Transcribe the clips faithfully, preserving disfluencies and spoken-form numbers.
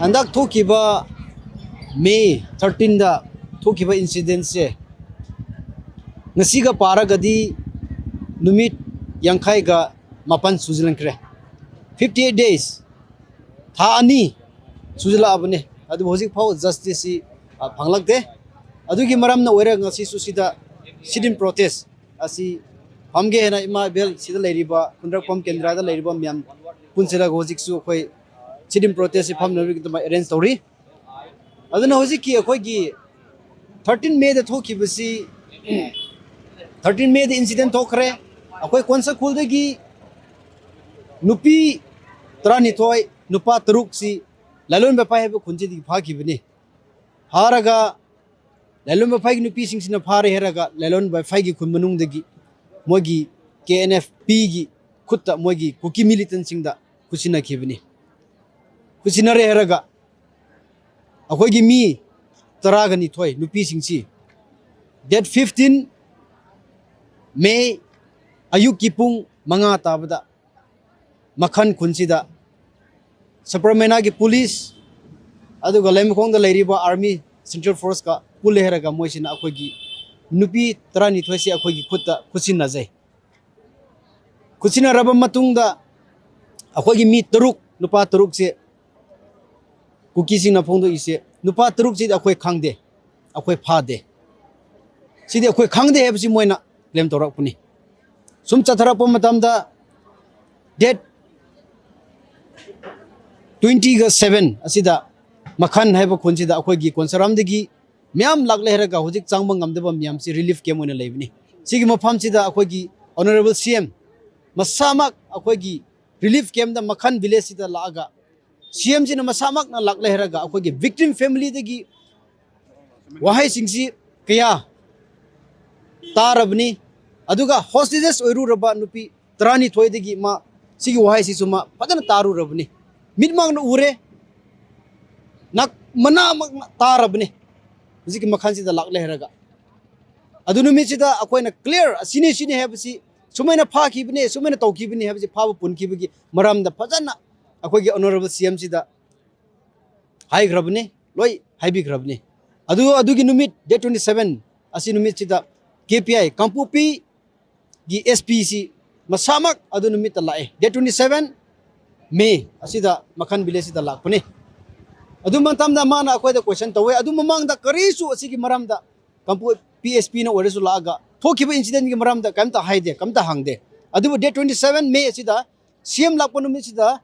ꯍꯟꯗꯛ ꯊꯣꯛꯈꯤꯕ ꯃꯦ ꯊꯥꯔꯇꯤꯟꯗ ꯊꯣꯛꯈꯤꯕ ꯏꯟꯁꯤꯗꯦꯟꯁꯦ ꯉꯁꯤꯒ ꯄꯥꯔꯒꯗꯤ ꯅꯨꯃꯤꯠ ꯌꯥꯡꯈꯩꯒ ꯃꯥꯄꯟ ꯁꯨꯖꯤꯜꯂꯛꯈ꯭ꯔꯦ꯫ Fifty eight days, ꯊꯥ ꯑꯅꯤ ꯁꯨꯖꯤꯜꯂꯛꯑꯕꯅꯦ꯫ ꯑꯗꯨꯕꯨ ꯍꯧꯖꯤꯛ ꯐꯥꯎ ꯖꯁꯇꯤꯁꯁꯤ ꯐꯪꯂꯛꯇꯦ꯫ ꯑꯗꯨꯒꯤ ꯃꯔꯝꯅ ꯑꯣꯏꯔꯒ ꯉꯁꯤꯁꯨ ꯁꯤꯗ sit-in protest ꯑꯁꯤ ꯐꯝꯒꯦ ꯍꯥꯏꯅ ꯏꯃꯥ ꯏꯕꯦꯜ ꯁꯤꯗ ꯂꯩꯔꯤꯕ ꯈꯨꯟꯗ꯭ꯔꯛꯄꯝ ꯀꯦꯟꯗ꯭ꯔꯗ ꯂꯩꯔꯤꯕ ꯃꯌꯥꯝ ꯄꯨꯟꯁꯤꯜꯂꯒ ꯍꯧꯖꯤꯛꯁꯨ ꯑꯩꯈꯣꯏ sit-in protest ꯐꯝꯅꯕꯒꯤꯗꯃꯛ ꯑꯦꯔꯦꯟꯖ ꯇꯧꯔꯤ꯫ ꯑꯗꯨꯅ ꯍꯧꯖꯤꯛꯀꯤ ꯑꯩꯈꯣꯏꯒꯤ ꯊꯥꯔꯇꯤꯟ ꯃꯦꯗ ꯊꯣꯛꯈꯤꯕꯁꯤ, ꯊꯥꯔꯇꯤꯟ ꯃꯦꯗ ꯏꯟꯁꯤꯗꯦꯟ ꯊꯣꯛꯈ꯭ꯔꯦ꯫ ꯑꯩꯈꯣꯏ ꯀꯣꯟꯁ ꯈꯨꯜꯗꯒꯤ ꯅꯨꯄꯤ ꯇꯔꯥꯅꯤꯊꯣꯏ, ꯅꯨꯄꯥ ꯇꯔꯨꯛꯁꯤ ꯂꯥꯏꯂꯣꯟ ꯕꯦꯄꯥꯏ ꯍꯥꯏꯕ ꯈꯨꯟꯁꯤꯗꯒꯤ ꯐꯥꯈꯤꯕꯅꯤ꯫ ꯐꯥꯔꯒ ꯂꯥꯏꯂꯣꯟ ꯕꯦꯄꯥꯏꯒꯤ ꯅꯨꯄꯤꯁꯤꯡꯁꯤꯅ ꯐꯥꯔꯦ ꯍꯥꯏꯔꯒ ꯂꯥꯏꯂꯣꯟ ꯕꯦꯄꯥꯏꯒꯤ ꯈꯨꯟ ꯃꯅꯨꯡꯗꯒꯤ ꯃꯣꯏꯒꯤ ꯀꯦ ꯑꯦꯟ ꯑꯦꯐ ꯄꯤꯒꯤ ꯈꯨꯠꯇ ꯃꯣꯏꯒꯤ ꯀꯨꯀꯤ ꯃꯤꯂꯤꯇꯦꯟꯁꯤꯡꯗ ꯈꯨꯠꯁꯤꯟꯅꯈꯤꯕꯅꯤ꯫ ꯈꯨꯠꯁꯤꯟꯅꯔꯦ ꯍꯥꯏꯔꯒ ꯑꯩꯈꯣꯏꯒꯤ ꯃꯤ ꯇꯔꯥꯒ ꯅꯤꯊꯣꯏ ꯅꯨꯄꯤꯁꯤꯡꯁꯤ date fifteen May ꯑꯌꯨꯛꯀꯤ ꯄꯨꯡ ꯃꯉꯥ ꯇꯥꯕꯗ ꯃꯈꯟ ꯈꯨꯟꯁꯤꯗ ꯁꯄꯔꯃꯦꯅꯥꯒꯤ ꯄꯨꯂꯤꯁ ꯑꯗꯨꯒ ꯂꯩꯃꯈꯣꯡꯗ ꯂꯩꯔꯤꯕ ꯑꯥꯔꯃꯤ ꯁꯦꯟꯇ꯭ꯔꯦꯜ ꯐꯣꯔꯁꯀ ꯄꯨꯜꯂꯦ ꯍꯥꯏꯔꯒ ꯃꯣꯏꯁꯤꯅ ꯑꯩꯈꯣꯏꯒꯤ ꯅꯨꯄꯤ ꯇꯔꯥꯅꯤꯊꯣꯏꯁꯤ ꯑꯩꯈꯣꯏꯒꯤ ꯈꯨꯠꯇ ꯈꯨꯠꯁꯤꯟꯅꯖꯩ꯫ ꯈꯨꯠꯁꯤꯟꯅꯔꯕ ꯃꯇꯨꯡꯗ ꯑꯩꯈꯣꯏꯒꯤ ꯃꯤ ꯇꯔꯨꯛ, ꯅꯨꯄꯥ ꯇꯔꯨꯛꯁꯦ ꯀꯨꯀꯤꯁꯤꯡꯅ ꯐꯣꯡꯗꯣꯛꯏꯁꯦ, ꯅꯨꯄꯥ ꯇꯔꯨꯛꯁꯤꯗꯤ ꯑꯩꯈꯣꯏ ꯈꯪꯗꯦ, ꯑꯩꯈꯣꯏ ꯐꯥꯗꯦ꯫ ꯁꯤꯗꯤ ꯑꯩꯈꯣꯏ ꯈꯪꯗꯦ ꯍꯥꯏꯕꯁꯤ ꯃꯣꯏꯅ ꯀ꯭ꯂꯦꯝ ꯇꯧꯔꯛꯄꯅꯤ꯫ ꯁꯨꯝ ꯆꯠꯊꯔꯛꯄ ꯃꯇꯝꯗ date twenty-seven ꯑꯁꯤꯗ ꯃꯈꯟ ꯍꯥꯏꯕ ꯈꯨꯟꯁꯤꯗ ꯑꯩꯈꯣꯏꯒꯤ ꯀꯣꯟꯁꯔꯥꯝꯗꯒꯤ ꯃꯌꯥꯝ ꯂꯥꯛꯂꯦ ꯍꯥꯏꯔꯒ ꯍꯧꯖꯤꯛ ꯆꯪꯕ ꯉꯝꯗꯕ ꯃꯌꯥꯝꯁꯤ ꯔꯤꯂꯤꯐ ꯀꯦꯝ ꯑꯣꯏꯅ ꯂꯩꯕꯅꯤ꯫ ꯁꯤꯒꯤ ꯃꯐꯝꯁꯤꯗ ꯑꯩꯈꯣꯏꯒꯤ ꯑꯣꯅꯔꯦꯕꯜ ꯁꯤ ꯑꯦꯝ ꯃꯁꯥꯃꯛ ꯑꯩꯈꯣꯏꯒꯤ ꯔꯤꯂꯤꯐ ꯀꯦꯝꯗ ꯃꯈꯟ ꯚꯤꯂꯦꯖꯁꯤꯗ ꯂꯥꯛꯑꯒ ꯁꯤ ꯑꯦꯝꯁꯤꯅ ꯃꯁꯥꯃꯛꯅ ꯂꯥꯛꯂꯦ ꯍꯥꯏꯔꯒ ꯑꯩꯈꯣꯏꯒꯤ ꯚꯤꯛꯇꯤꯝ ꯐꯦꯃꯤꯂꯤꯗꯒꯤ ꯋꯥꯍꯩꯁꯤꯡꯁꯤ ꯀꯌꯥ ꯇꯥꯔꯕꯅꯤ꯫ ꯑꯗꯨꯒ ꯍꯣꯁꯇꯦꯖꯦꯁ ꯑꯣꯏꯔꯨꯔꯕ ꯅꯨꯄꯤ ꯇꯔꯥꯅꯤꯊꯣꯏꯗꯒꯤ ꯃꯥ ꯁꯤꯒꯤ ꯋꯥꯍꯩꯁꯤꯁꯨ ꯃꯥ ꯐꯖꯅ ꯇꯥꯔꯨꯔꯕꯅꯤ꯫ ꯃꯤꯠꯃꯛꯅ ꯎꯔꯦ, ꯅꯥꯛ ꯃꯅꯥꯃꯛꯅ ꯇꯥꯔꯕꯅꯤ꯫ ꯍꯧꯖꯤꯛꯀꯤ ꯃꯈꯜꯁꯤꯗ ꯂꯥꯛꯂꯦ ꯍꯥꯏꯔꯒ ꯑꯗꯨ ꯅꯨꯃꯤꯠꯁꯤꯗ ꯑꯩꯈꯣꯏꯅ ꯀ꯭ꯂꯤꯌꯥꯔ ꯑꯁꯤꯅꯤ ꯁꯤꯅꯤ ꯍꯥꯏꯕꯁꯤ, ꯁꯨꯃꯥꯏꯅ ꯐꯥꯈꯤꯕꯅꯦ, ꯁꯨꯃꯥꯏꯅ ꯇꯧꯈꯤꯕꯅꯤ ꯍꯥꯏꯕꯁꯤ ꯐꯥꯕ ꯄꯨꯟꯈꯤꯕꯒꯤ ꯃꯔꯝꯗ ꯐꯖꯅ ꯑꯩꯈꯣꯏꯒꯤ ꯑꯣꯅꯔꯦꯕꯜ ꯁꯤ ꯑꯦꯝꯁꯤꯗ ꯍꯥꯏꯈ꯭ꯔꯕꯅꯤ, ꯂꯣꯏ ꯍꯥꯏꯕꯤꯈ꯭ꯔꯕꯅꯤ꯫ ꯑꯗꯨ ꯑꯗꯨꯒꯤ ꯅꯨꯃꯤꯠ, date twenty seven ꯑꯁꯤ ꯅꯨꯃꯤꯠꯁꯤꯗ ꯀꯦ ꯄꯤ ꯑꯥꯏ ꯀꯥꯡꯄꯣꯛꯄꯤꯒꯤ ꯑꯦꯁ ꯄꯤ ꯁꯤ ꯃꯁꯥꯃꯛ ꯑꯗꯨ ꯅꯨꯃꯤꯠꯇ ꯂꯥꯛꯑꯦ꯫ Date twenty seven May ꯑꯁꯤꯗ ꯃꯈꯟ ꯚꯤꯂꯦꯖꯁꯤꯗ ꯂꯥꯛꯄꯅꯤ꯫ ꯑꯗꯨ ꯃꯇꯝꯗ ꯃꯥꯅ ꯑꯩꯈꯣꯏꯗ ꯀꯣꯏꯁꯟ ꯇꯧꯋꯦ꯫ ꯑꯗꯨ ꯃꯃꯥꯡꯗ ꯀꯔꯤꯁꯨ ꯑꯁꯤꯒꯤ ꯃꯔꯝꯗ ꯀꯥꯡꯄꯣꯛꯄꯤ ꯑꯦꯁ ꯄꯤꯅ ꯑꯣꯏꯔꯁꯨ ꯂꯥꯛꯑꯒ ꯊꯣꯛꯈꯤꯕ ꯏꯟꯁꯤꯗꯦꯟꯒꯤ ꯃꯔꯝꯗ ꯀꯔꯤꯝꯇ ꯍꯥꯏꯗꯦ, ꯀꯔꯤꯝꯇ ꯍꯪꯗꯦ꯫ ꯑꯗꯨꯕꯨ date twenty seven May ꯑꯁꯤꯗ ꯁꯤ ꯑꯦꯝ ꯂꯥꯛꯄ ꯅꯨꯃꯤꯠꯁꯤꯗ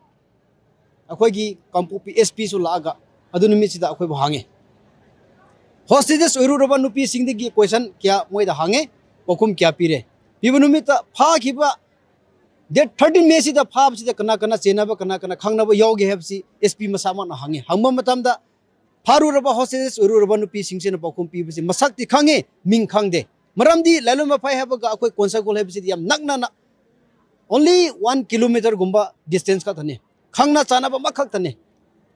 ꯑꯩꯈꯣꯏꯒꯤ ꯀꯥꯡꯄꯣꯛꯄꯤ ꯑꯦꯁ ꯄꯤꯁꯨ ꯂꯥꯛꯑꯒ ꯑꯗꯨ ꯅꯨꯃꯤꯠꯁꯤꯗ ꯑꯩꯈꯣꯏꯕꯨ ꯍꯪꯉꯦ꯫ ꯍꯣꯁꯇꯦꯖꯦꯁ ꯑꯣꯏꯔꯨꯔꯕ ꯅꯨꯄꯤꯁꯤꯡꯗꯒꯤ ꯀꯣꯏꯁꯟ ꯀꯌꯥ ꯃꯣꯏꯗ ꯍꯪꯉꯦ, ꯄꯥꯎꯈꯨꯝ ꯀꯌꯥ ꯄꯤꯔꯦ꯫ ꯄꯤꯕ ꯅꯨꯃꯤꯠꯇ ꯐꯥꯈꯤꯕ date thirteen May ꯁꯤꯗ ꯐꯥꯕꯁꯤꯗ ꯀꯅꯥ ꯀꯅꯥ ꯆꯦꯟꯅꯕ, ꯀꯅꯥ ꯀꯅꯥ ꯈꯪꯅꯕ ꯌꯥꯎꯒꯦ ꯍꯥꯏꯕꯁꯤ ꯑꯦꯁ ꯄꯤ ꯃꯁꯥꯃꯛꯅ ꯍꯪꯉꯤ꯫ ꯍꯪꯕ ꯃꯇꯝꯗ ꯐꯥꯔꯨꯔꯕ ꯍꯣꯁꯇꯦꯖꯦꯁ ꯑꯣꯏꯔꯨꯔꯕ ꯅꯨꯄꯤꯁꯤꯡꯁꯤꯅ ꯄꯥꯎꯈꯨꯝ ꯄꯤꯕꯁꯤ ꯃꯁꯛꯇꯤ ꯈꯪꯉꯤ, ꯃꯤꯡ ꯈꯪꯗꯦ꯫ ꯃꯔꯝꯗꯤ ꯂꯥꯏꯂꯣꯟ ꯃꯐꯩ ꯍꯥꯏꯕꯒ ꯑꯩꯈꯣꯏ ꯀꯣꯟꯁꯥꯒꯣꯜ ꯍꯥꯏꯕꯁꯤꯗꯤ ꯌꯥꯝ ꯅꯛꯅꯅ, only one kilometre ꯒꯨꯝꯕ distance ꯈꯛꯇꯅꯤ, ꯈꯪꯅ ꯆꯥꯟꯅꯕ ꯑꯃꯈꯛꯇꯅꯤ꯫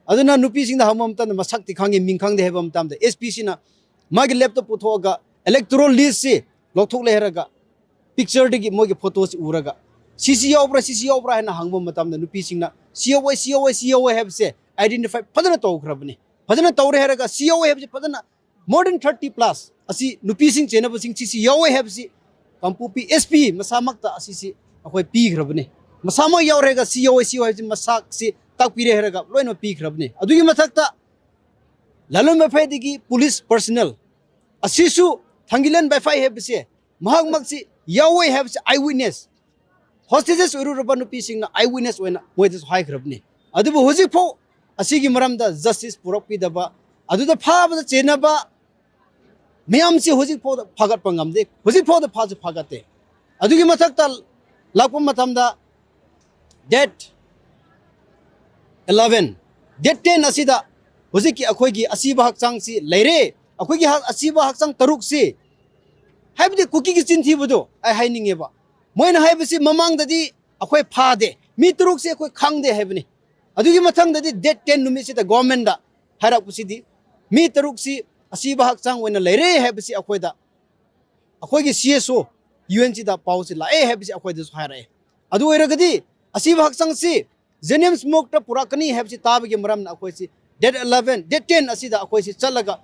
ꯑꯗꯨꯅ ꯅꯨꯄꯤꯁꯤꯡꯗ ꯍꯪꯕ ꯃꯇꯝꯗ ꯃꯁꯛꯇꯤ ꯈꯪꯉꯤ, ꯃꯤꯡ ꯈꯪꯗꯦ ꯍꯥꯏꯕ ꯃꯇꯝꯗ ꯑꯦꯁ ꯄꯤ ꯁꯤꯅ ꯃꯥꯒꯤ ꯂꯦꯞꯇꯣꯞ ꯄꯨꯊꯣꯛꯑꯒ electoral list ꯁꯤ ꯂꯧꯊꯣꯛꯂꯦ ꯍꯥꯏꯔꯒ picture ꯗꯒꯤ ꯃꯣꯏꯒꯤ ꯐꯣꯇꯣꯁꯤ ꯎꯔꯒ, "ꯁꯤꯁꯤ ꯌꯥꯎꯕ꯭ꯔꯥ, ꯁꯤꯁꯤ ꯌꯥꯎꯕ꯭ꯔꯥ?" ꯍꯥꯏꯅ ꯍꯪꯕ ꯃꯇꯝꯗ ꯅꯨꯄꯤꯁꯤꯡꯅ "ꯁꯤ ꯌꯥꯎꯋꯦ, ꯁꯤ ꯌꯥꯎꯋꯦ, ꯁꯤ ꯌꯥꯎꯋꯦ" ꯍꯥꯏꯕꯁꯦ identify ꯐꯖꯅ ꯇꯧꯈ꯭ꯔꯕꯅꯤ꯫ ꯐꯖꯅ ꯇꯧꯔꯦ ꯍꯥꯏꯔꯒ ꯁꯤ ꯌꯥꯎꯋꯦ ꯍꯥꯏꯕꯁꯦ ꯐꯖꯅ, more than thirty plus ꯑꯁꯤ ꯅꯨꯄꯤꯁꯤꯡ ꯆꯦꯟꯅꯕꯁꯤꯡ ꯁꯤꯁꯤ ꯌꯥꯎꯋꯦ ꯍꯥꯏꯕꯁꯤ ꯀꯥꯡꯄꯣꯛꯄꯤ ꯑꯦꯁ ꯄꯤ ꯃꯁꯥꯃꯛꯇ ꯑꯁꯤꯁꯤ ꯑꯩꯈꯣꯏ ꯄꯤꯈ꯭ꯔꯕꯅꯤ꯫ ꯃꯁꯥꯃꯛ ꯌꯥꯎꯔꯦ ꯍꯥꯏꯔꯒ ꯁꯤ ꯌꯥꯎꯋꯦ, ꯁꯤ ꯌꯥꯎꯋꯦ ꯍꯥꯏꯕꯁꯤ ꯃꯁꯛꯁꯤ ꯇꯥꯛꯄꯤꯔꯦ ꯍꯥꯏꯔꯒ ꯂꯣꯏꯅꯃꯛ ꯄꯤꯈ꯭ꯔꯕꯅꯤ꯫ ꯑꯗꯨꯒꯤ ꯃꯊꯛꯇ ꯂꯥꯂꯣꯡ ꯃꯐꯩꯗꯒꯤ police personnel ꯑꯁꯤꯁꯨ ꯊꯥꯡꯒꯤꯂꯦꯟ ꯕꯥꯏꯐꯥꯏ ꯍꯥꯏꯕꯁꯦ ꯃꯍꯥꯛꯃꯛꯁꯤ ꯌꯥꯎꯋꯦ ꯍꯥꯏꯕꯁꯤ eye witness, ꯍꯣꯁꯇꯦꯖꯦꯁ ꯑꯣꯏꯔꯨꯔꯕ ꯅꯨꯄꯤꯁꯤꯡꯅ eye witness ꯑꯣꯏꯅ ꯃꯣꯏꯗꯁꯨ ꯍꯥꯏꯈ꯭ꯔꯕꯅꯤ꯫ ꯑꯗꯨꯕꯨ ꯍꯧꯖꯤꯛꯐꯥꯎ ꯑꯁꯤꯒꯤ ꯃꯔꯝꯗ ꯖꯁꯇꯤꯁ ꯄꯨꯔꯛꯄꯤꯗꯕ, ꯑꯗꯨꯗ ꯐꯥꯕꯗ ꯆꯦꯟꯅꯕ ꯃꯌꯥꯝꯁꯤ ꯍꯧꯖꯤꯛꯐꯥꯎꯗ ꯐꯥꯒꯠꯄ ꯉꯝꯗꯦ, ꯍꯧꯖꯤꯛꯐꯥꯎꯗ ꯐꯥꯁꯨ ꯐꯥꯒꯠꯇꯦ꯫ ꯑꯗꯨꯒꯤ ꯃꯊꯛꯇ ꯂꯥꯛꯄ ꯃꯇꯝꯗ date eleven, date ten ꯑꯁꯤꯗ ꯍꯧꯖꯤꯛꯀꯤ ꯑꯩꯈꯣꯏꯒꯤ ꯑꯁꯤꯕ ꯍꯛꯆꯥꯡꯁꯤ ꯂꯩꯔꯦ꯫ ꯑꯩꯈꯣꯏꯒꯤ ꯍꯛ-, ꯑꯁꯤꯕ ꯍꯛꯆꯥꯡ ꯇꯔꯨꯛꯁꯤ, ꯍꯥꯏꯕꯗꯤ ꯀꯨꯀꯤꯒꯤ ꯆꯤꯟꯊꯤꯕꯗꯣ ꯑꯩ ꯍꯥꯏꯅꯤꯡꯉꯦꯕ꯫ ꯃꯣꯏꯅ ꯍꯥꯏꯕꯁꯤ ꯃꯃꯥꯡꯗꯗꯤ ꯑꯩꯈꯣꯏ ꯐꯥꯗꯦ, ꯃꯤ ꯇꯔꯨꯛꯁꯤ ꯑꯩꯈꯣꯏ ꯈꯪꯗꯦ ꯍꯥꯏꯕꯅꯤ꯫ ꯑꯗꯨꯒꯤ ꯃꯊꯪꯗꯗꯤ date ten ꯅꯨꯃꯤꯠꯁꯤꯗ ꯒꯣꯔꯃꯦꯟꯗ ꯍꯥꯏꯔꯛꯄꯁꯤꯗꯤ ꯃꯤ ꯇꯔꯨꯛꯁꯤ ꯑꯁꯤꯕ ꯍꯛꯆꯥꯡ ꯑꯣꯏꯅ ꯂꯩꯔꯦ ꯍꯥꯏꯕꯁꯤ ꯑꯩꯈꯣꯏꯗ, ꯑꯩꯈꯣꯏꯒꯤ ꯁꯤ ꯑꯦꯁ ꯑꯣ ꯌꯨ ꯑꯦꯟ ꯁꯤꯗ ꯄꯥꯎꯁꯤ ꯂꯥꯛꯑꯦ ꯍꯥꯏꯕꯁꯤ ꯑꯩꯈꯣꯏꯗꯁꯨ ꯍꯥꯏꯔꯛꯑꯦ꯫ ꯑꯗꯨ ꯑꯣꯏꯔꯒꯗꯤ ꯑꯁꯤꯕ ꯍꯛꯆꯥꯡꯁꯤ ꯖꯦꯅꯤꯝꯁ ꯃꯣꯔꯒꯇ ꯄꯨꯔꯛꯀꯅꯤ ꯍꯥꯏꯕꯁꯤ ꯇꯥꯕꯒꯤ ꯃꯔꯝꯅ ꯑꯩꯈꯣꯏꯁꯤ Date eleven, date ten ꯑꯁꯤꯗ ꯑꯩꯈꯣꯏꯁꯤ ꯆꯠꯂꯒ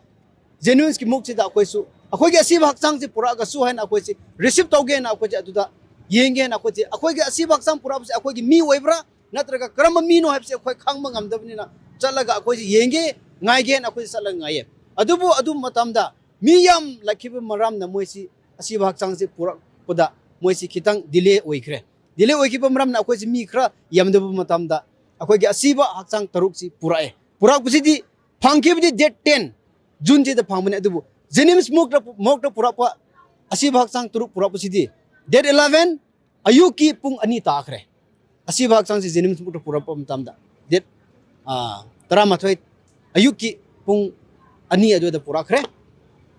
ꯖꯦꯅꯤꯝꯁꯀꯤ ꯃꯨꯛꯁꯤꯗ ꯑꯩꯈꯣꯏꯁꯨ ꯑꯩꯈꯣꯏꯒꯤ ꯑꯁꯤꯕ ꯍꯛꯆꯥꯡꯁꯤ ꯄꯨꯔꯛꯑꯒꯁꯨ ꯍꯥꯏꯅ ꯑꯩꯈꯣꯏꯁꯤ ꯔꯤꯁꯤꯞ ꯇꯧꯒꯦꯅ ꯑꯩꯈꯣꯏꯁꯦ ꯑꯗꯨꯗ ꯌꯦꯡꯒꯦꯅ ꯑꯩꯈꯣꯏꯁꯦ ꯑꯩꯈꯣꯏꯒꯤ ꯑꯁꯤꯕ ꯍꯛꯆꯥꯡ ꯄꯨꯔꯛꯄꯁꯦ ꯑꯩꯈꯣꯏꯒꯤ ꯃꯤ ꯑꯣꯏꯕ꯭ꯔꯥ ꯅꯠꯇ꯭ꯔꯒ ꯀꯔꯝꯕ ꯃꯤꯅꯣ ꯍꯥꯏꯕꯁꯦ ꯑꯩꯈꯣꯏ ꯈꯪꯕ ꯉꯝꯗꯕꯅꯤꯅ ꯆꯠꯂꯒ ꯑꯩꯈꯣꯏꯁꯦ ꯌꯦꯡꯒꯦ, ꯉꯥꯏꯒꯦꯅ ꯑꯩꯈꯣꯏꯁꯦ ꯆꯠꯂꯒ ꯉꯥꯏꯌꯦ꯫ ꯑꯗꯨꯕꯨ ꯑꯗꯨ ꯃꯇꯝꯗ ꯃꯤ ꯌꯥꯝ ꯂꯥꯛꯈꯤꯕ ꯃꯔꯝꯅ ꯃꯣꯏꯁꯤ ꯑꯁꯤꯕ ꯍꯛꯆꯥꯡꯁꯤ ꯄꯨꯔꯛꯄꯗ ꯃꯣꯏꯁꯤ ꯈꯤꯇꯪ ꯗꯤꯂꯦ ꯑꯣꯏꯈ꯭ꯔꯦ꯫ ꯗꯤꯂꯦ ꯑꯣꯏꯈꯤꯕ ꯃꯔꯝꯅ ꯑꯩꯈꯣꯏꯁꯤ ꯃꯤ ꯈꯔ ꯌꯥꯝꯗꯕ ꯃꯇꯝꯗ ꯑꯩꯈꯣꯏꯒꯤ ꯑꯁꯤꯕ ꯍꯛꯆꯥꯡ ꯇꯔꯨꯛꯁꯤ ꯄꯨꯔꯛꯑꯦ꯫ ꯄꯨꯔꯛꯄꯁꯤꯗꯤ ꯐꯪꯈꯤꯕꯗꯤ date ten, ꯖꯨꯟꯁꯤꯗ ꯐꯪꯕꯅꯤ꯫ ꯑꯗꯨꯕꯨ ꯖꯦꯅꯤꯝꯁ ꯃꯣꯔꯒꯇ, ꯃꯣꯔꯒꯇ ꯄꯨꯔꯛꯄ ꯑꯁꯤꯕ ꯍꯛꯆꯥꯡ ꯇꯔꯨꯛ ꯄꯨꯔꯛꯄꯁꯤꯗꯤ date eleven ꯑꯌꯨꯛꯀꯤ ꯄꯨꯡ ꯑꯅꯤ ꯇꯥꯈ꯭ꯔꯦ꯫ ꯑꯁꯤꯕ ꯍꯛꯆꯥꯡꯁꯤ ꯖꯦꯅꯤꯝꯁ ꯃꯣꯔꯒꯇ ꯄꯨꯔꯛꯄ ꯃꯇꯝꯗ date, ꯑꯥ, ꯇꯔꯥꯃꯥꯊꯣꯏ ꯑꯌꯨꯛꯀꯤ ꯄꯨꯡ ꯑꯅꯤ ꯑꯗꯨꯋꯥꯏꯗ ꯄꯨꯔꯛꯈ꯭ꯔꯦ꯫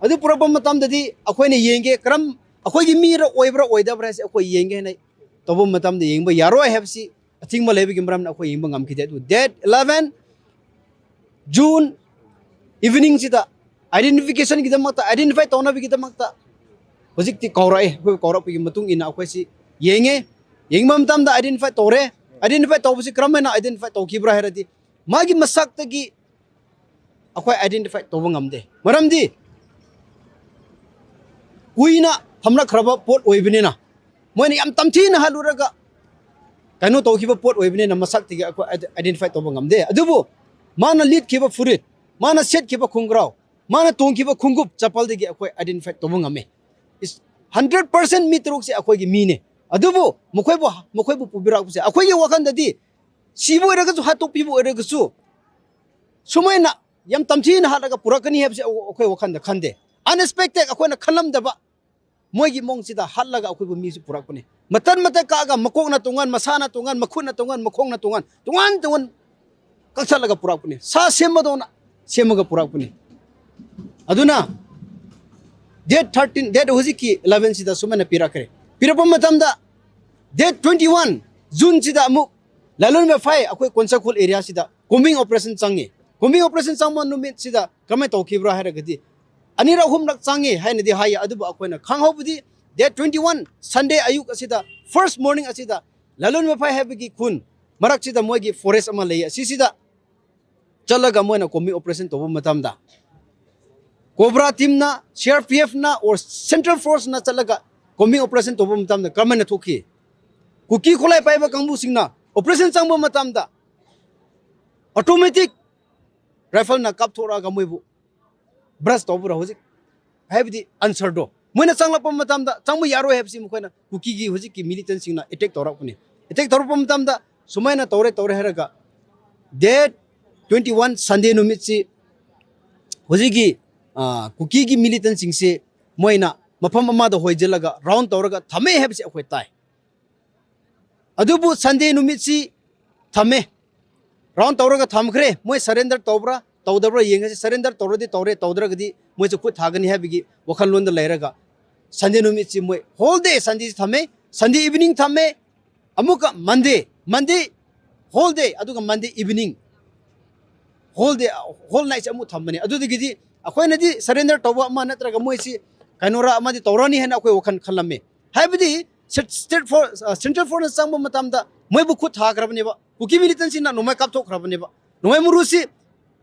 ꯑꯗꯨ ꯄꯨꯔꯛꯄ ꯃꯇꯝꯗꯗꯤ ꯑꯩꯈꯣꯏꯅ ꯌꯦꯡꯒꯦ, ꯀꯔꯝ, ꯑꯩꯈꯣꯏꯒꯤ ꯃꯤꯔ ꯑꯣꯏꯕ꯭ꯔꯥ ꯑꯣꯏꯗꯕ꯭ꯔꯥ ꯍꯥꯏꯁꯦ ꯑꯩꯈꯣꯏ ꯌꯦꯡꯒꯦ ꯍꯥꯏꯅ ꯇꯧꯕ ꯃꯇꯝꯗ ꯌꯦꯡꯕ ꯌꯥꯔꯣꯏ ꯍꯥꯏꯕꯁꯤ ꯑꯊꯤꯡꯕ ꯂꯩꯕꯒꯤ ꯃꯔꯝꯅ ꯑꯩꯈꯣꯏ ꯌꯦꯡꯕ ꯉꯝꯈꯤꯗꯦ꯫ ꯑꯗꯨ date eleven June eveningꯁꯤꯗ identificationꯒꯤꯗꯃꯛꯇ, identify ꯇꯧꯅꯕꯒꯤꯗꯃꯛꯇ ꯍꯧꯖꯤꯛꯇꯤ ꯀꯧꯔꯛꯑꯦ꯫ ꯑꯩꯈꯣꯏ ꯀꯧꯔꯛꯄꯒꯤ ꯃꯇꯨꯡ ꯏꯟꯅ ꯑꯩꯈꯣꯏꯁꯤ ꯌꯦꯡꯉꯦ꯫ ꯌꯦꯡꯕ ꯃꯇꯝꯗ identify ꯇꯧꯔꯦ꯫ Identify ꯇꯧꯕꯁꯤ ꯀꯔꯝ ꯍꯥꯏꯅ identify ꯇꯧꯈꯤꯕ꯭ꯔꯥ ꯍꯥꯏꯔꯗꯤ, ꯃꯥꯒꯤ ꯃꯁꯛꯇꯒꯤ ꯑꯩꯈꯣꯏ identify ꯇꯧꯕ ꯉꯝꯗꯦ꯫ ꯃꯔꯝꯗꯤ ꯀꯨꯏꯅ ꯊꯝꯂꯛꯈ꯭ꯔꯕ ꯄꯣꯠ ꯑꯣꯏꯕꯅꯤꯅ, ꯃꯣꯏꯅ ꯌꯥꯝ ꯇꯝꯊꯤꯅ ꯍꯥꯠꯂꯨꯔꯒ ꯀꯩꯅꯣ ꯇꯧꯈꯤꯕ ꯄꯣꯠ ꯑꯣꯏꯕꯅꯤꯅ ꯃꯁꯛꯇꯒꯤ ꯑꯩꯈꯣꯏ identify ꯇꯧꯕ ꯉꯝꯗꯦ꯫ ꯑꯗꯨꯕꯨ ꯃꯥꯅ ꯂꯤꯠꯈꯤꯕ ꯐꯨꯔꯤꯠ, ꯃꯥꯅ ꯁꯦꯠꯈꯤꯕ ꯈꯣꯡꯒ꯭ꯔꯥꯎ, ꯃꯥꯅ ꯇꯣꯡꯈꯤꯕ ꯈꯣꯡꯎꯞ ꯆꯄꯜꯗꯒꯤ ꯑꯩꯈꯣꯏ identify ꯇꯧꯕ ꯉꯝꯃꯦ꯫ Is hundred percent ꯃꯤ ꯇꯔꯨꯛꯁꯦ ꯑꯩꯈꯣꯏꯒꯤ ꯃꯤꯅꯦ꯫ ꯑꯗꯨꯕꯨ ꯃꯈꯣꯏꯕꯨ, ꯃꯈꯣꯏꯕꯨ ꯄꯨꯕꯤꯔꯛꯄꯁꯦ ꯑꯩꯈꯣꯏꯒꯤ ꯋꯥꯈꯜꯗꯗꯤ ꯁꯤꯕ ꯑꯣꯏꯔꯒꯁꯨ, ꯍꯥꯠꯇꯣꯛꯄꯤꯕ ꯑꯣꯏꯔꯒꯁꯨ, ꯁꯨꯃꯥꯏꯅ ꯌꯥꯝ ꯇꯝꯊꯤꯅ ꯍꯥꯠꯂꯒ ꯄꯨꯔꯛꯀꯅꯤ ꯍꯥꯏꯕꯁꯦ ꯑꯩꯈꯣꯏ ꯋꯥꯈꯜꯗ ꯈꯟꯗꯦ꯫ Unexpected, ꯑꯩꯈꯣꯏꯅ ꯈꯜꯂꯝꯗꯕ ꯃꯣꯏꯒꯤ ꯃꯑꯣꯡꯁꯤꯗ ꯍꯥꯠꯂꯒ ꯑꯩꯈꯣꯏꯕꯨ ꯃꯤꯁꯤ ꯄꯨꯔꯛꯄꯅꯦ꯫ ꯃꯇꯟ ꯃꯇꯟ ꯀꯛꯑꯒ ꯃꯀꯣꯛꯅ ꯇꯣꯉꯥꯟ, ꯃꯁꯥꯅ ꯇꯣꯉꯥꯟ, ꯃꯈꯨꯠꯅ ꯇꯣꯉꯥꯟ, ꯃꯈꯣꯡꯅ ꯇꯣꯉꯥꯟ, ꯇꯣꯉꯥꯟ ꯇꯣꯉꯥꯟ ꯀꯛꯊꯠꯂꯒ ꯄꯨꯔꯛꯄꯅꯦ꯫ ꯁꯥ ꯁꯦꯝꯕꯗꯧꯅ ꯁꯦꯝꯃꯒ ꯄꯨꯔꯛꯄꯅꯦ꯫ ꯑꯗꯨꯅ date thirteen, date ꯍꯧꯖꯤꯛꯀꯤ elevenꯁꯤꯗ ꯁꯨꯃꯥꯏꯅ ꯄꯤꯔꯛꯈ꯭ꯔꯦ꯫ ꯄꯤꯔꯛꯄ ꯃꯇꯝꯗ date twenty-one Juneꯁꯤꯗ ꯑꯃꯨꯛ ꯂꯥꯂꯣꯡ ꯃꯐꯥꯏ ꯑꯩꯈꯣꯏ ꯀꯣꯟꯁꯥꯈꯣꯜ areaꯁꯤꯗ combing operation ꯆꯪꯉꯤ꯫ Combing operation ꯆꯪꯕ ꯅꯨꯃꯤꯠꯁꯤꯗ ꯀꯃꯥꯏꯅ ꯇꯧꯈꯤꯕ꯭ꯔꯥ ꯍꯥꯏꯔꯒꯗꯤ, ꯑꯅꯤꯔꯛ ꯑꯍꯨꯝꯂꯛ ꯆꯪꯉꯤ ꯍꯥꯏꯅꯗꯤ ꯍꯥꯏꯌꯦ꯫ ꯑꯗꯨꯕꯨ ꯑꯩꯈꯣꯏꯅ ꯈꯪꯍꯧꯕꯗꯤ date twenty-one Sunday ꯑꯌꯨꯛ ꯑꯁꯤꯗ, first morning ꯑꯁꯤꯗ ꯂꯥꯂꯣꯡ ꯃꯐꯥꯏ ꯍꯥꯏꯕꯒꯤ ꯈꯨꯟ ꯃꯔꯛꯁꯤꯗ ꯃꯣꯏꯒꯤ forest ꯑꯃ ꯂꯩ꯫ ꯑꯁꯤꯁꯤꯗ ꯆꯠꯂꯒ ꯃꯣꯏꯅ combing operation ꯇꯧꯕ ꯃꯇꯝꯗ, COBRA teamꯅ, CRPFꯅ or central forceꯅ ꯆꯠꯂꯒ combing operation ꯇꯧꯕ ꯃꯇꯝꯗ ꯀꯔꯝꯍꯥꯏꯅ ꯊꯣꯛꯈꯤ? ꯀꯨꯀꯤ ꯈꯨꯠꯂꯥꯏ ꯄꯥꯏꯕ ꯀꯥꯡꯕꯨꯁꯤꯡꯅ operation ꯆꯪꯕ ꯃꯇꯝꯗ automatic rifleꯅ ꯀꯥꯞꯊꯣꯔꯛꯑꯒ ꯃꯣꯏꯕꯨ brush ꯇꯧꯕ꯭ꯔꯥ ꯍꯧꯖꯤꯛ? ꯍꯥꯏꯕꯗꯤ answerꯗꯣ, ꯃꯣꯏꯅ ꯆꯪꯂꯛꯄ ꯃꯇꯝꯗ ꯆꯪꯕ ꯌꯥꯔꯣꯏ ꯍꯥꯏꯕꯁꯤ ꯃꯈꯣꯏꯅ ꯀꯨꯀꯤꯒꯤ ꯍꯧꯖꯤꯛꯀꯤ militantꯁꯤꯡꯅ attack ꯇꯧꯔꯛꯄꯅꯤ꯫ Attack ꯇꯧꯔꯛꯄ ꯃꯇꯝꯗ ꯁꯨꯃꯥꯏꯅ ꯇꯧꯔꯦ, ꯇꯧꯔꯦ ꯍꯥꯏꯔꯒ date twenty one Sunday ꯅꯨꯃꯤꯠꯁꯤ ꯍꯧꯖꯤꯛꯀꯤ, ꯑ, ꯀꯨꯀꯤꯒꯤ militantꯁꯤꯡꯁꯤ ꯃꯣꯏꯅ ꯃꯐꯝ ꯑꯃꯗ ꯍꯣꯏꯖꯤꯜꯂꯒ round ꯇꯧꯔꯒ ꯊꯝꯃꯦ ꯍꯥꯏꯕꯁꯤ ꯑꯩꯈꯣꯏ ꯇꯥꯏ꯫ ꯑꯗꯨꯕꯨ Sunday ꯅꯨꯃꯤꯠꯁꯤ ꯊꯝꯃꯦ, round ꯇꯧꯔꯒ ꯊꯝꯈ꯭ꯔꯦ꯫ ꯃꯣꯏ surrender ꯇꯧꯕ꯭ꯔꯥ ꯇꯧꯗꯕ꯭ꯔꯥ ꯌꯦꯡꯉꯁꯤ꯫ Surrender ꯇꯧꯔꯗꯤ ꯇꯧꯔꯦ, ꯇꯧꯗ꯭ꯔꯒꯗꯤ ꯃꯣꯏꯁꯨ ꯈꯨꯠ ꯊꯥꯒꯅꯤ ꯍꯥꯏꯕꯒꯤ ꯋꯥꯈꯜꯂꯣꯟꯗ ꯂꯩꯔꯒ Sunday ꯅꯨꯃꯤꯠꯁꯤ ꯃꯣꯏ whole day Sundayꯁꯤ ꯊꯝꯃꯦ꯫ Sunday evening ꯊꯝꯃꯦ, ꯑꯃꯨꯛꯀ Monday, Monday whole day, ꯑꯗꯨꯒ Monday evening, whole day, whole nightꯁꯤ ꯑꯃꯨꯛ ꯊꯝꯕꯅꯦ꯫ ꯑꯗꯨꯗꯒꯤꯗꯤ ꯑꯩꯈꯣꯏꯅꯗꯤ surrender ꯇꯧꯕ ꯑꯃ ꯅꯠꯇ꯭ꯔꯒ ꯃꯣꯏꯁꯤ ꯀꯩꯅꯣꯔ ꯑꯃꯗꯤ ꯇꯧꯔꯅꯤ ꯍꯥꯏꯅ ꯑꯩꯈꯣꯏ ꯋꯥꯈꯜ ꯈꯜꯂꯝꯃꯤ꯫ ꯍꯥꯏꯕꯗꯤ state force, central forceꯅ ꯆꯪꯕ ꯃꯇꯝꯗ ꯃꯣꯏꯕꯨ ꯈꯨꯠ ꯊꯥꯈ꯭ꯔꯕꯅꯦꯕ꯫ ꯀꯨꯀꯤ militantꯁꯤꯡꯅ ꯅꯣꯡꯃꯩ ꯀꯥꯞꯊꯣꯛꯈ꯭ꯔꯕꯅꯦꯕ꯫ ꯅꯣꯡꯃꯩ ꯃꯔꯨꯁꯤ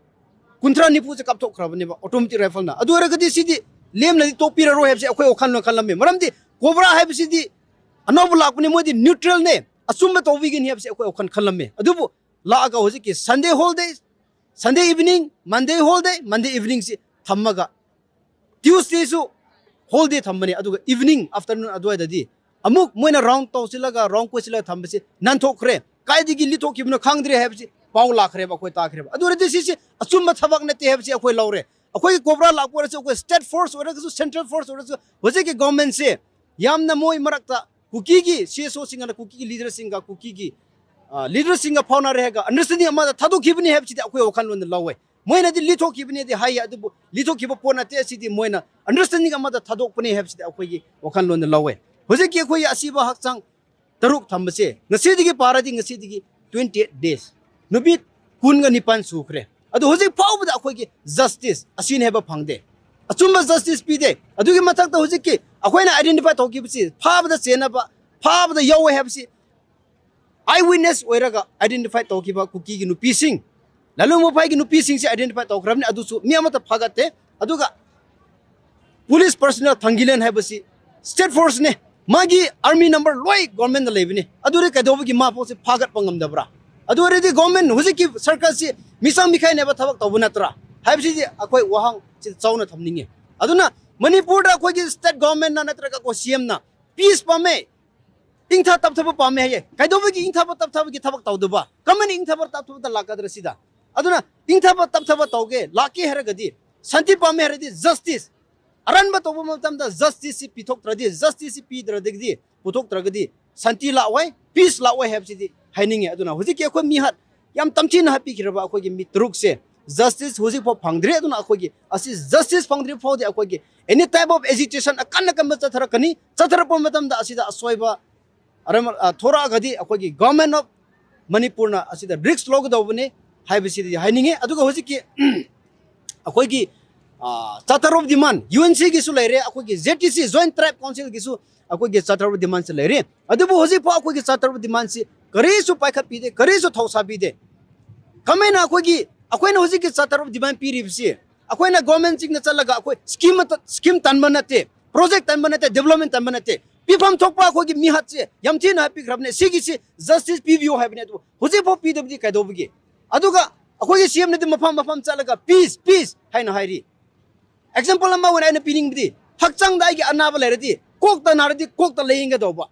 ꯀꯨꯟꯊ꯭ꯔꯥ ꯅꯤꯐꯨꯁꯦ ꯀꯥꯞꯊꯣꯛꯈ꯭ꯔꯕꯅꯦꯕ automatic rifleꯅ꯫ ꯑꯗꯨ ꯑꯣꯏꯔꯒꯗꯤ ꯁꯤꯗꯤ ꯂꯦꯝꯅꯗꯤ ꯇꯣꯛꯄꯤꯔꯔꯣꯏ ꯍꯥꯏꯕꯁꯦ ꯑꯩꯈꯣꯏ ꯋꯥꯈꯜꯅ ꯈꯜꯂꯝꯃꯤ꯫ ꯃꯔꯝꯗꯤ COBRA ꯍꯥꯏꯕꯁꯤꯗꯤ ꯑꯅꯧꯕ ꯂꯥꯛꯄꯅꯤ, ꯃꯣꯏꯗꯤ neutralꯅꯦ, ꯑꯆꯨꯝꯕ ꯇꯧꯕꯤꯒꯅꯤ ꯍꯥꯏꯕꯁꯦ ꯑꯩꯈꯣꯏ ꯋꯥꯈꯜ ꯈꯜꯂꯝꯃꯤ꯫ ꯑꯗꯨꯕꯨ ꯂꯥꯛꯑꯒ ꯍꯧꯖꯤꯛꯀꯤ Sunday whole day, Sunday evening, Monday whole day, Monday eveningꯁꯤ ꯊꯝꯃꯒ Tuesdayꯁꯨ whole day ꯊꯝꯕꯅꯦ꯫ ꯑꯗꯨꯒ evening, afternoon ꯑꯗꯨꯋꯥꯏꯗꯗꯤ ꯑꯃꯨꯛ ꯃꯣꯏꯅ round ꯇꯧꯁꯤꯜꯂꯒ, round ꯀꯣꯏꯁꯤꯜꯂꯒ ꯊꯝꯕꯁꯤ ꯅꯥꯟꯊꯣꯛꯈ꯭ꯔꯦ꯫ ꯀꯥꯏꯗꯒꯤ ꯂꯤꯠꯊꯣꯛꯈꯤꯕꯅꯣ ꯈꯪꯗ꯭ꯔꯦ ꯍꯥꯏꯕꯁꯤ ꯄꯥꯎ ꯂꯥꯛꯈ꯭ꯔꯦꯕ, ꯑꯩꯈꯣꯏ ꯇꯥꯈ꯭ꯔꯦꯕ꯫ ꯑꯗꯨ ꯑꯣꯏꯔꯗꯤ ꯁꯤꯁꯤ ꯑꯆꯨꯝꯕ ꯊꯕꯛ ꯅꯠꯇꯦ ꯍꯥꯏꯕꯁꯤ ꯑꯩꯈꯣꯏ ꯂꯧꯔꯦ꯫ ꯑꯩꯈꯣꯏꯒꯤ COBRA ꯂꯥꯛꯄ ꯑꯣꯏꯔꯁꯨ, ꯑꯩꯈꯣꯏ state force ꯑꯣꯏꯔꯒꯁꯨ, central force ꯑꯣꯏꯔꯁꯨ, ꯍꯧꯖꯤꯛꯀꯤ governmentꯁꯦ ꯌꯥꯝꯅ ꯃꯣꯏ ꯃꯔꯛꯇ ꯀꯨꯀꯤꯒꯤ CSOꯁꯤꯡꯒꯅ ꯀꯨꯀꯤꯒꯤ leaderꯁꯤꯡꯒ, ꯀꯨꯀꯤꯒꯤ, ꯑ, leaderꯁꯤꯡꯒ ꯐꯥꯎꯅꯔꯦ ꯍꯥꯏꯔꯒ understanding ꯑꯃꯗ ꯊꯥꯗꯣꯛꯈꯤꯕꯅꯤ ꯍꯥꯏꯕꯁꯤꯗꯤ ꯑꯩꯈꯣꯏ ꯋꯥꯈꯜꯂꯣꯟꯗ ꯂꯧꯋꯦ꯫ ꯃꯣꯏꯅꯗꯤ ꯂꯤꯊꯣꯛꯈꯤꯕꯅꯤꯗꯤ ꯍꯥꯏꯌꯦ, ꯑꯗꯨꯕꯨ ꯂꯤꯊꯣꯛꯈꯤꯕ ꯄꯣꯠ ꯅꯠꯇꯦ꯫ ꯑꯁꯤꯗꯤ ꯃꯣꯏꯅ understanding ꯑꯃꯗ ꯊꯥꯗꯣꯛꯄꯅꯤ ꯍꯥꯏꯕꯁꯤꯗꯤ ꯑꯩꯈꯣꯏꯒꯤ ꯋꯥꯈꯜꯂꯣꯟꯗ ꯂꯧꯋꯦ꯫ ꯍꯧꯖꯤꯛꯀꯤ ꯑꯩꯈꯣꯏꯒꯤ ꯑꯁꯤꯕ ꯍꯛꯆꯥꯡ ꯇꯔꯨꯛ ꯊꯝꯕꯁꯦ ꯉꯁꯤꯗꯒꯤ ꯄꯥꯔꯗꯤ ꯉꯁꯤꯗꯒꯤ twenty eight days, ꯅꯨꯃꯤꯠ ꯀꯨꯟꯒ ꯅꯤꯄꯥꯟ ꯁꯨꯈ꯭ꯔꯦ꯫ ꯑꯗꯨ ꯍꯧꯖꯤꯛ ꯐꯥꯎꯕꯗ ꯑꯩꯈꯣꯏꯒꯤ justice ꯑꯁꯤꯅꯤ ꯍꯥꯏꯕ ꯐꯪꯗꯦ, ꯑꯆꯨꯝꯕ justice ꯄꯤꯗꯦ꯫ ꯑꯗꯨꯒꯤ ꯃꯊꯛꯇ ꯍꯧꯖꯤꯛꯀꯤ ꯑꯩꯈꯣꯏꯅ identify ꯇꯧꯈꯤꯕꯁꯤ, ꯐꯥꯕꯗ ꯆꯦꯟꯅꯕ, ꯐꯥꯕꯗ ꯌꯥꯎꯋꯦ ꯍꯥꯏꯕꯁꯤ eye witness ꯑꯣꯏꯔꯒ identify ꯇꯧꯈꯤꯕ ꯀꯨꯀꯤꯒꯤ ꯅꯨꯄꯤꯁꯤꯡ, ꯂꯥꯂꯣꯡ ꯃꯐꯥꯏꯒꯤ ꯅꯨꯄꯤꯁꯤꯡꯁꯦ identify ꯇꯧꯈ꯭ꯔꯕꯅꯤ, ꯑꯗꯨꯁꯨ ꯃꯤ ꯑꯃꯠꯇ ꯐꯥꯒꯠꯇꯦ꯫ ꯑꯗꯨꯒ police personnel ꯊꯥꯡꯒꯤꯂꯦꯟ ꯍꯥꯏꯕꯁꯤ state force ꯅꯦ, ꯃꯥꯒꯤ army number ꯂꯣꯏ government ꯅ ꯂꯩꯕꯅꯤ꯫ ꯑꯗꯨꯗꯤ ꯀꯩꯗꯧꯕꯒꯤ ꯃꯥ ꯐꯥꯎꯁꯦ ꯐꯥꯒꯠꯄ ꯉꯝꯗꯕ꯭ꯔꯥ? ꯑꯗꯨ ꯑꯣꯏꯔꯗꯤ government, ꯍꯧꯖꯤꯛꯀꯤ ꯁꯔꯀꯥꯔꯁꯤ ꯃꯤꯆꯪ ꯃꯤꯈꯥꯏꯅꯕ ꯊꯕꯛ ꯇꯧꯕ ꯅꯠꯇ꯭ꯔꯥ ꯍꯥꯏꯕꯁꯤꯗꯤ ꯑꯩꯈꯣꯏ ꯋꯥꯍꯪꯁꯤ ꯆꯥꯎꯅ ꯊꯝꯅꯤꯡꯉꯤ꯫ ꯑꯗꯨꯅ ꯃꯅꯤꯄꯨꯔꯗ ꯑꯩꯈꯣꯏꯒꯤ state government ꯅ ꯅꯠꯇ꯭ꯔꯒ ꯑꯩꯈꯣꯏ C M ꯅ peace ꯄꯥꯝꯃꯦ, ꯏꯪꯊ ꯇꯞꯊꯕ ꯄꯥꯝꯃꯦ ꯍꯥꯏꯌꯦ꯫ ꯀꯩꯗꯧꯕꯒꯤ ꯏꯪꯊꯕ ꯇꯞꯊꯕꯒꯤ ꯊꯕꯛ ꯇꯧꯗꯕ? ꯀꯃꯥꯏꯅ ꯏꯪꯊꯕ ꯇꯞꯊꯕꯗ ꯂꯥꯛꯀꯗ꯭ꯔꯥ ꯁꯤꯗ? ꯑꯗꯨꯅ ꯏꯪꯊꯕ ꯇꯞꯊꯕ ꯇꯧꯒꯦ, ꯂꯥꯛꯀꯦ ꯍꯥꯏꯔꯒꯗꯤ, ꯁꯥꯟꯇꯤ ꯄꯥꯝꯃꯦ ꯍꯥꯏꯔꯗꯤ justice, ꯑꯔꯥꯟꯕ ꯇꯧꯕ ꯃꯇꯝꯗ justice ꯁꯤ ꯄꯤꯊꯣꯛꯇ꯭ꯔꯗꯤ, justice ꯁꯤ ꯄꯤꯗ꯭ꯔꯗꯤ, ꯄꯨꯊꯣꯛꯇ꯭ꯔꯒꯗꯤ ꯁꯥꯟꯇꯤ ꯂꯥꯛꯑꯣꯏ, peace ꯂꯥꯛꯑꯣꯏ ꯍꯥꯏꯕꯁꯤꯗꯤ ꯍꯥꯏꯅꯤꯡꯉꯤ꯫ ꯑꯗꯨꯅ ꯍꯧꯖꯤꯛꯀꯤ ꯑꯩꯈꯣꯏ ꯃꯤꯍꯥꯠ ꯌꯥꯝ ꯇꯝꯊꯤꯅ ꯍꯥꯠꯄꯤꯈ꯭ꯔꯕ ꯑꯩꯈꯣꯏꯒꯤ ꯃꯤ ꯇꯔꯨꯛꯁꯦ justice ꯍꯧꯖꯤꯛꯐꯥꯎ ꯐꯪꯗ꯭ꯔꯤ꯫ ꯑꯗꯨꯅ ꯑꯩꯈꯣꯏꯒꯤ ꯑꯁꯤ justice ꯐꯪꯗ꯭ꯔꯤ ꯐꯥꯎꯗꯤ ꯑꯩꯈꯣꯏꯒꯤ any type of agitation ꯑꯀꯟ ꯑꯀꯟꯕ ꯆꯠꯊꯔꯛꯀꯅꯤ꯫ ꯆꯠꯊꯔꯛꯄ ꯃꯇꯝꯗ ꯑꯁꯤꯗ ꯑꯁꯣꯏꯕ ꯑꯔꯝ-, ꯑ, ꯊꯣꯔꯛꯑꯒꯗꯤ ꯑꯩꯈꯣꯏꯒꯤ government of ꯃꯅꯤꯄꯨꯔꯅ ꯑꯁꯤꯗ risk ꯂꯧꯒꯗꯧꯕꯅꯤ ꯍꯥꯏꯕꯁꯤꯗꯤ ꯍꯥꯏꯅꯤꯡꯉꯤ꯫ ꯑꯗꯨꯒ ꯍꯧꯖꯤꯛꯀꯤ ꯑꯩꯈꯣꯏꯒꯤ, ꯑ, Charter of Demand, U N C ꯒꯤꯁꯨ ꯂꯩꯔꯦ, ꯑꯩꯈꯣꯏꯒꯤ J T C, Joint Tribe Council ꯒꯤꯁꯨ ꯑꯩꯈꯣꯏꯒꯤ Charter of Demand ꯁꯦ ꯂꯩꯔꯦ꯫ ꯑꯗꯨꯕꯨ ꯍꯧꯖꯤꯛꯐꯥꯎ ꯑꯩꯈꯣꯏꯒꯤ Charter of Demand ꯁꯤ ꯀꯔꯤꯁꯨ ꯄꯥꯏꯈꯠꯄꯤꯗꯦ, ꯀꯔꯤꯁꯨ ꯊꯧꯁꯥꯕꯤꯗꯦ꯫ ꯀꯃꯥꯏꯅ ꯑꯩꯈꯣꯏꯒꯤ, ꯑꯩꯈꯣꯏꯅ ꯍꯧꯖꯤꯛꯀꯤ Charter of Demand ꯄꯤꯔꯤꯕꯁꯤ ꯑꯩꯈꯣꯏꯅ government ꯁꯤꯡꯗ ꯆꯠꯂꯒ ꯑꯩꯈꯣꯏ scheme ꯑꯃꯠꯇ, scheme ꯇꯟꯕ ꯅꯠꯇꯦ, project ꯇꯟꯕ ꯅꯠꯇꯦ, development ꯇꯟꯕ ꯅꯠꯇꯦ, ꯄꯤꯐꯝ ꯊꯣꯛꯄ ꯑꯩꯈꯣꯏꯒꯤ ꯃꯤꯍꯥꯠꯁꯦ ꯌꯥꯝ ꯊꯤꯅ ꯍꯥꯠꯄꯤꯈ꯭ꯔꯕꯅꯦ, ꯁꯤꯒꯤꯁꯤ justice ꯄꯤꯕꯤꯌꯨ ꯍꯥꯏꯕꯅꯦ꯫ ꯑꯗꯨꯕꯨ ꯍꯧꯖꯤꯛꯐꯥꯎ ꯄꯤꯗꯕꯗꯤ ꯀꯩꯗꯧꯕꯒꯤ? ꯑꯗꯨꯒ ꯑꯩꯈꯣꯏꯒꯤ C M ꯅꯗꯤ ꯃꯐꯝ ꯃꯐꯝ ꯆꯠꯂꯒ peace, peace ꯍꯥꯏꯅ ꯍꯥꯏꯔꯤ꯫ Example ꯑꯃ ꯑꯣꯏꯅ ꯑꯩꯅ ꯄꯤꯅꯤꯡꯕꯗꯤ, ꯍꯛꯆꯥꯡꯗ ꯑꯩꯒꯤ ꯑꯅꯥꯕ ꯂꯩꯔꯗꯤ, ꯀꯣꯛꯇ ꯅꯥꯔꯗꯤ ꯀꯣꯛꯇ ꯂꯥꯌꯦꯡꯒꯗꯧꯕ,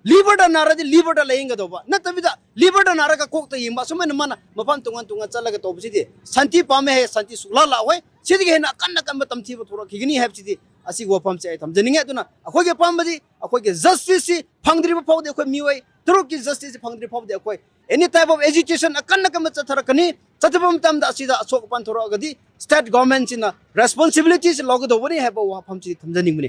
liver ꯗ ꯅꯥꯔꯗꯤ liver ꯗ ꯂꯥꯌꯦꯡꯒꯗꯧꯕ, ꯅꯠꯇꯕꯤꯗ liver ꯗ ꯅꯥꯔꯒ ꯀꯣꯛꯇ ꯌꯦꯡꯕ, ꯑꯁꯨꯃꯥꯏꯅ ꯃꯥꯅ ꯃꯐꯝ ꯇꯣꯉꯥꯟ ꯇꯣꯉꯥꯟ ꯆꯠꯂꯒ ꯇꯧꯕꯁꯤꯗꯤ ꯁꯥꯟꯇꯤ ꯄꯥꯝꯃꯦ ꯍꯥꯏ, ꯁꯥꯟꯇꯤ ꯁꯨꯛꯂꯥ ꯂꯥꯛꯑꯣꯏ꯫ ꯁꯤꯗꯒꯤ ꯍꯦꯟꯅ ꯑꯀꯟ ꯑꯀꯟꯕ ꯇꯝꯊꯤꯕ ꯊꯣꯔꯛꯈꯤꯒꯅꯤ ꯍꯥꯏꯕꯁꯤꯗꯤ ꯑꯁꯤꯒꯤ ꯋꯥꯐꯝꯁꯦ ꯑꯩ ꯊꯝꯖꯅꯤꯡꯉꯦ꯫ ꯑꯗꯨꯅ ꯑꯩꯈꯣꯏꯒꯤ ꯑꯄꯥꯝꯕꯗꯤ ꯑꯩꯈꯣꯏꯒꯤ justice ꯁꯤ ꯐꯪꯗ꯭ꯔꯤꯕ ꯐꯥꯎꯗꯤ, ꯑꯩꯈꯣꯏ ꯃꯤꯑꯣꯏ ꯇꯔꯨꯛꯀꯤ justice ꯁꯤ ꯐꯪꯗ꯭ꯔꯤ ꯐꯥꯎꯗꯤ ꯑꯩꯈꯣꯏ any type of agitation ꯑꯀꯟ ꯑꯀꯟꯕ ꯆꯠꯊꯔꯛꯀꯅꯤ꯫ ꯆꯠꯊꯕ ꯃꯇꯝꯗ ꯑꯁꯤꯗ ꯑꯁꯣꯛ ꯑꯄꯟ ꯊꯣꯔꯛꯑꯒꯗꯤ state government ꯁꯤꯅ responsibility ꯁꯤ ꯂꯧꯒꯗꯧꯕꯅꯤ ꯍꯥꯏꯕ ꯋꯥꯐꯝꯁꯤ ꯊꯝꯖꯅꯤꯡꯕꯅꯤ꯫